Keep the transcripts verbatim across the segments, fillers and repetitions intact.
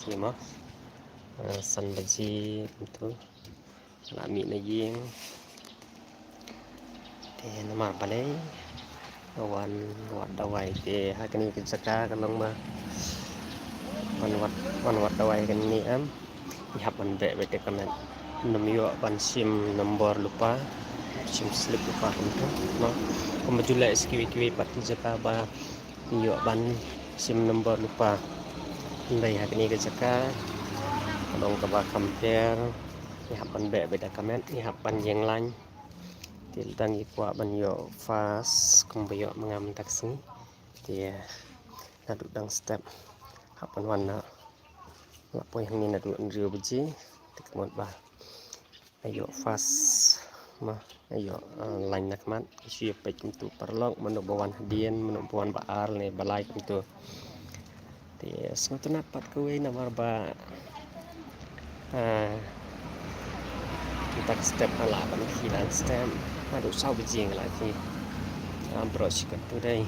Ki mo. Ah, san baje kumtu. La mih na ïing. Te namar balei wan wad dawai te ha kane ka jaka ka long ba wan wad, wan wad dawai kane em. Ngi hap ban beh beit da ka met. Nym ïoh ban shim nombor lypa, shim slip lypa kumta. Mo, kumba ju leh sa kiwei kiwei pat ki jaka ba ngi ïoh ban shim nombor lypa. Hynrei ha kane ka jaka ka long kaba kham pher. Ngi hap ban beh beit da ka met, ngi hap ban ïeng lain. Te lada ngi kwah ban ïoh first kumba ïoh ma nga mynta ka sngi. Te naduh dang step hap ban wan na, la poi hangne naduh hynriew baje. Te ka mut ba ïoh first ma ïoh, ah, lain na khmat. Shu ïa peit kumtu paralok, mano ba wan hadien, mano ba wan ba ar ne ba lai kumtu. Te sngewtynnat pat kawei namar ba, ah, mynta ka step nga lah ban khie dang step. Naduh saw baje nga lah khie. Am bro shi katto dei.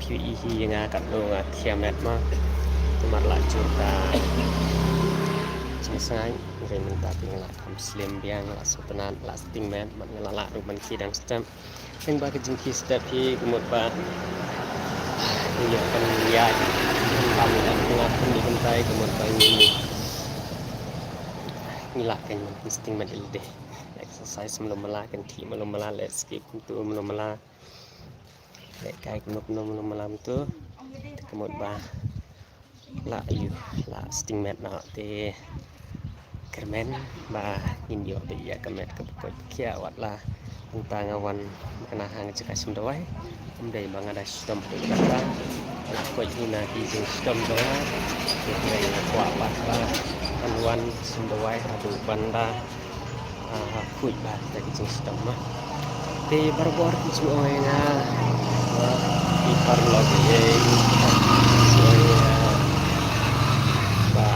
Phi ïohi ïa nga katno nga khia met ma. Namar la jur ka jingsngaid, hynrei mynta te nga la kham slim biang, la sngewtynnat, la sting met, bad nga la lah ruh ban khie dang step. Tang ba ka jingkhie step hi ka mut ba ngi ïoh ban ïaid, ban bam ïa ka nga khun ïa kynthei ka mut ba ngi, ngi lah kein ban sting met ïa lade. Exercise mano mala, kan khie mano mala, leh skip kumtu mano mala. Leh kai kumno kumno mano mala kumtu. Te ka mut ba la ïoh, la sting met noh te kyrmen ba ngin ïoh beit ïa ka met kaba koit ba khiah wat la mynta nga wan kane ha nga jaka shim dawai. Ym dei ba nga da shitom haduh katta, la koit hi na ki jingshitom jong nga. Te hynrei nga kwah pat ba ngan wan shim dawai haduh ban da, ah, khuid bha kita ki jingshitom ma. Te barabor ki ju ong ïa nga, ah, ki paralok, eh, ki ju ong ïa nga ba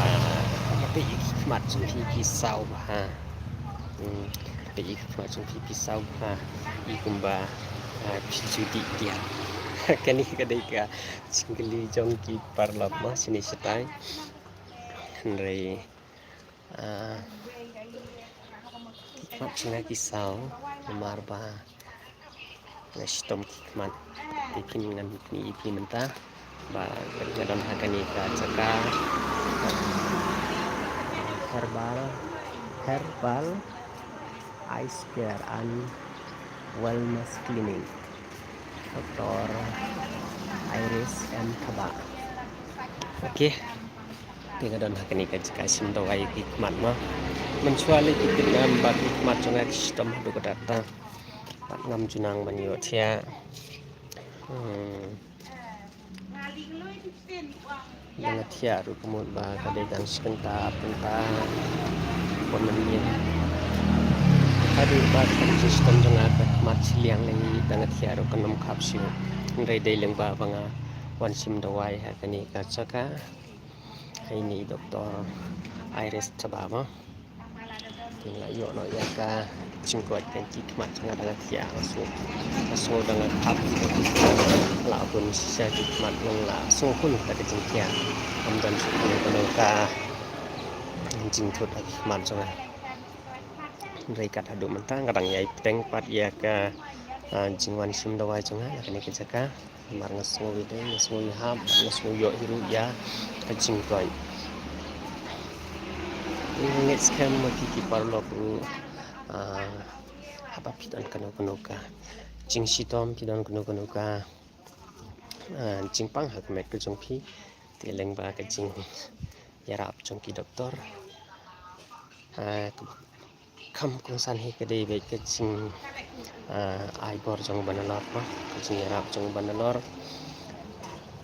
ka peit ïa ki khmat jong phi ki saw bha. Hmm, ka peit ïa ki khmat jong phi ki saw bha. I kumba, ah, phi ju dih diat. Kane ka dei ka jingkylli jong ki paralok ma shane shatai. Hynrei, ah, ki khmat jong nga ki saw namar ba nga shitom ki khmat. Te phin, ngan pyni ïa phi mynta ba nga don ha kane ka jaka Herbal, Herbal Eye Care and Wellness Clinic, Doktor Iris M Thabah. Okay. Te nga don ha kane ka jaka shim dawai ki khmat ma. Mynshuwa lei ki tip ngam ba ki khmat jong nga ki shitom haduh katta. Pat ngam ju nang ban ïohthiah. Hmm. Dang thiah ruh ka mut ba ka dei tang shi kynta ar kynta. Pon mynmiet haduh ba ka jingshitom jong nga ka khmat shiliang lei, dang thiah ruh kan ym khap shuh. Hynrei dei lyngba ba nga wan shim dawai ha kane ka jaka. Hai ni Doktor Iris Thabah ma. Te nga la ïoh noh ïa ka jingkoit ka ki khmat jong nga dang thiah, nga sngew, nga sngew dang khap. La bun shisha ki khmat, nga la sngew hun da ka jingthiah. Ym don shuh kano kano ka jingthut ha ki khmat jong nga. Hynrei kat haduh mynta nga dang ïai bteng pat ïa ka, ah, jingwan shim dawai jong nga na kane ka jaka. Namar nga sngew ïa dei, nga sngew ïahap, nga sngew ïoh hi ruh ïa ka jingkoit. Nga ngeit skhem ma phi ki paralok ruh, ah, haba phi don kano kano ka jingshitom, phi don kano kano ka, ah, jingpang ha ka met ka jong phi, te lyngba ka jingïarap jong ki doktor, ah, ka kham kongsan hi ka dei beit ka jing, ah, ai bor jong u Banalor ma, ka jingïarap jong u Banalor.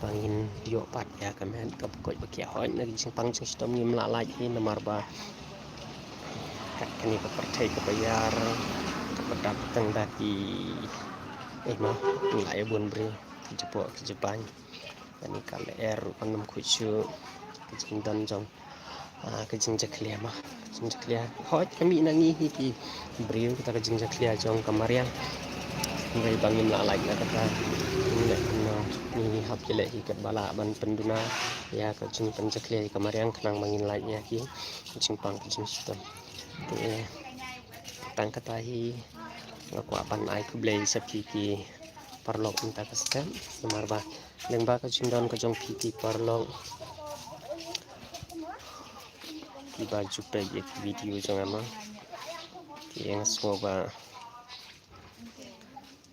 Ba ngin ïoh pat ïa ka met kaba koit ba khiah, hooid na ka jingpang jingshitom ngim lah lait hi namar ba kat kane ka pyrthei kaba ïar, kaba dap tang da ki, eh ma, ngi la ïa bun briew, ki japoh ki japain. Kane ka lyer ruh kan ym khuid shuh, ka jingdon jong, ah, ka jingjakhlia ma, ka jingjakhlia. Hooid ka mih na ngi hi ki briew kata ka jingjakhlia jong ka mariang. Hynrei ba ngim lah lait na kata, ngim leh kumno. ngi hap ïaleh hi katba lah ban pynduna ïa ka jingpynjakhlia ïa ka mariang khnang ba ngin lait ïa ki jingpang ka jingshitom. Te tang kata hi nga kwah ban ai khublei sha phi ki paralok mynta ka step, namar ba lyngba ka jingdon ka jong phi ki paralok kiba ju peit ïa ki video jong nga ma, ki ïeng sngewbha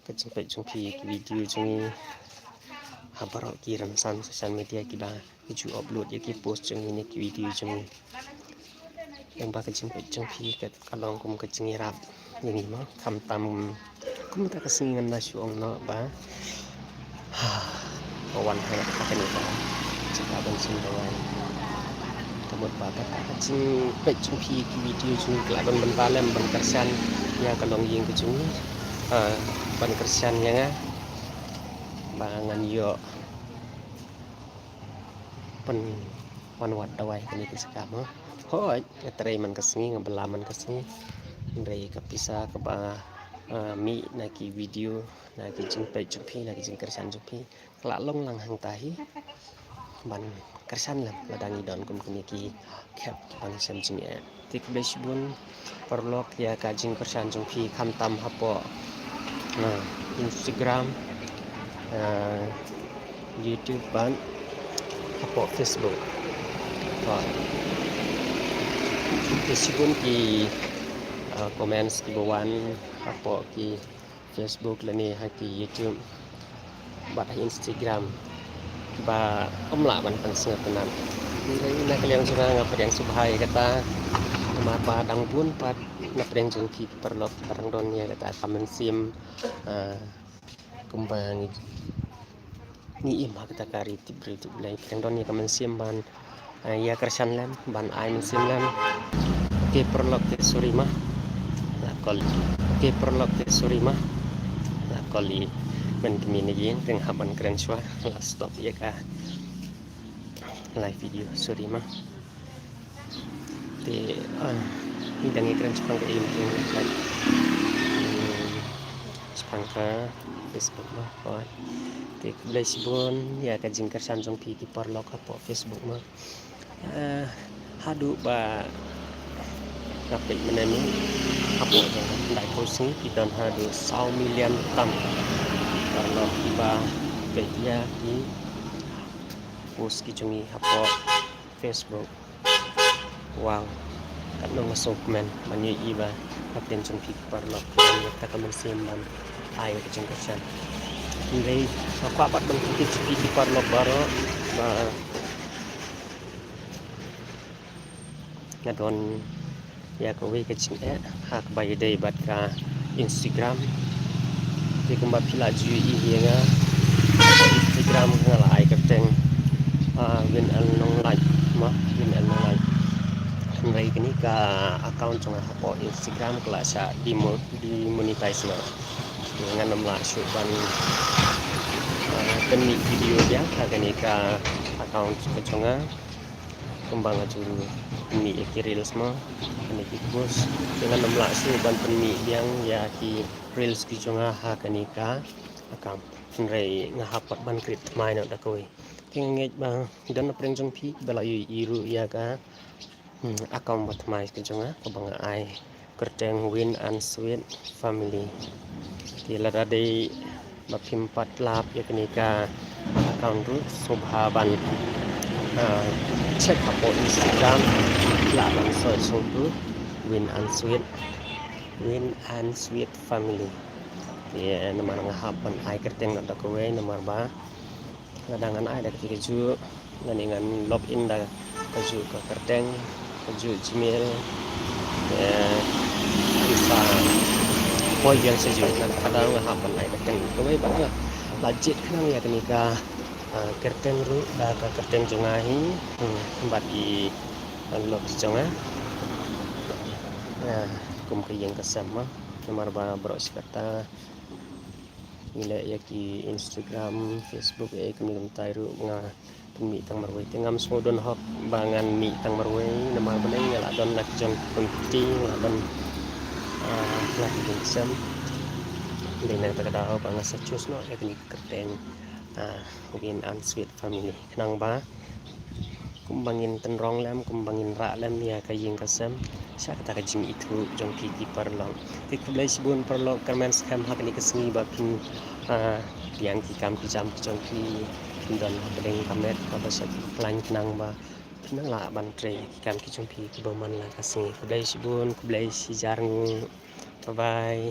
ka jingpeit jong phi ïa ki video jong ngi ha baroh ki rynsan social media kiba ki ju upload ïa ki post jong ngi ne ki video jong ngi. Lyngba ka jingpeit jong phi ka long kum ka jingïarap ïa ngi ma, khamtam kumta ka sngi ngan da shu ong noh ba ha ka wan ha ka kane ka jaka ban sum dawai. Ka mut ba kata ka jingpeit jong phi ki video jong ngi ka la don bynta lem ban kyrshan ïa ka longïing ka jong ngi, ban kyrshan ïa nga ba ngan ïoh pynwan wad dawai kane ka jaka ma. Hooid, nga trei man ka sngi, nga bylla man ka sngi. Hynrei ka pisa kaba mih na ki video, na ki jingpeit jong phi, na ki jingkyrshan jong phi, ka la long lang hangta hi ban kyrshan lem lada ngi don kum kine ki khep kiba ngi shem jingeh. Te khublei shibun paralok ïa ka jingkyrshan jong phi khamtam hapoh Instagram, YouTube bad hapoh Facebook. Khublei shibun ki comments kiba wan hapoh ki Facebook lane ha ki YouTube bad ha Instagram ba ym lah ban pynsngewtynnat. Hynrei na ka liang jong nga nga pdiang sngewbha ïa kata namar ba dang bun pat na pdeng jong phi ki paralok kiba dang don ïa kata ka mynsiem kumba ngi ngi im ha kata ka ri tip briew tip Blei, pdeng don ïa ka mynsiem ban ïa kyrshan lem, ban ai mynsiem lem. Te paralok te sorry ma, la kol. Te paralok te sorry ma, la kol i ban kmie na ïing, te nga hap ban kren shuwa, la stop ïa ka live video, sorry ma. Te ngi dang ïa kren shaphang ka ïing, shaphang ka Facebook ma. Te khublei shibun ïa ka jingkyrshan jong phi ki paralok hapoh Facebook ma. Haduh ba nga peit mynne hapoh jong ka khyndai phew sngi ki don haduh saw million tam paralok kiba peit ïa ki post ki jong ngi hapoh Facebook. Wow. Katno nga sngewkmen ban ïohi ba na pdeng jong phi ki paralok ki don ïa kata ka mynsiem ban ai ka jingkyrshan. Hynrei nga kwah pat ban kyntu ïa phi ki paralok baroh ba nga don ïa kawei ka jingeh ha kaba ïadei bad ka Instagram. Te kumba phi la ju ïohi ïa nga, Instagram nga la ai kyrteng Win L Nonglait ma, Win L Nonglait. Hynrei kane ka account jong nga hapoh Instagram ka la shah demonetize ma. Te ngan ym lah shuh ban pynmih video biang ha kane ka account ka jong nga. Kumba nga ju pynmih ïa ki reels ma, kane ki post. Te ngan ym lah shuh ban pynmih biang ïa ki reels ki jong nga ha kane ka account. Hynrei nga hap pat ban create thymmai noh da kawei. Te nga ngeit ba don na pdeng jong phi ba la ïohi ruh ïa ka account ba thymmai ka jong nga kaba nga ai kyrteng Win and Sweet Family. Te lada dei ba phim pat lap ïa kane ka account ruh sngewbha ban check hapoh Instagram, lah ban search sngewbha Win and Sweet, Win and Sweet Family. Te namar nga hap ban ai kyrteng noh da kawei namar ba lada ngan ai da kata kajuh lane ngan log in da kajuh ka kyrteng, kajuh Gmail, eh, pisa poi biang shajuh. Nangta nga hap ban ai kyrteng kawei bad nga la jied khnang ïa kane ka kyrteng ruh da ka kyrteng jong nga hi bad i lok jong nga kum ka ïing ka sem ma, namar ba baroh shi katta ngi leh ïa ki Instagram, Facebook, eh, kumne kumtai ruh nga pynmih tang marwei. Te ngam sngewdon hok ba ngan mih tang marwei namar balei nga la don na ki jong ki kynti, nga la don na ki jong ki sem. Dei na kata ka daw ba nga sa choose noh ïa kane ka kyrteng Ah, win and sweet family. Khnang ba kumba ngin tynrong lem, kumba ngin rah lem ïa ka ïing ka sem sha kata ka jingithuh jong phi ki paralok. Te khublei shibun paralok, kyrmen skhem ha kane ka sngi ba phin, ah, pdiang ki kam ki jam ki jong phi, phin don hapdeng ka met kaba sha khlaiñ, khnang ba phin nang lah ban trei ki kam ki jong phi kiba man la ka sngi. Khublei shibun, khublei shihajar nguh. Bye bye.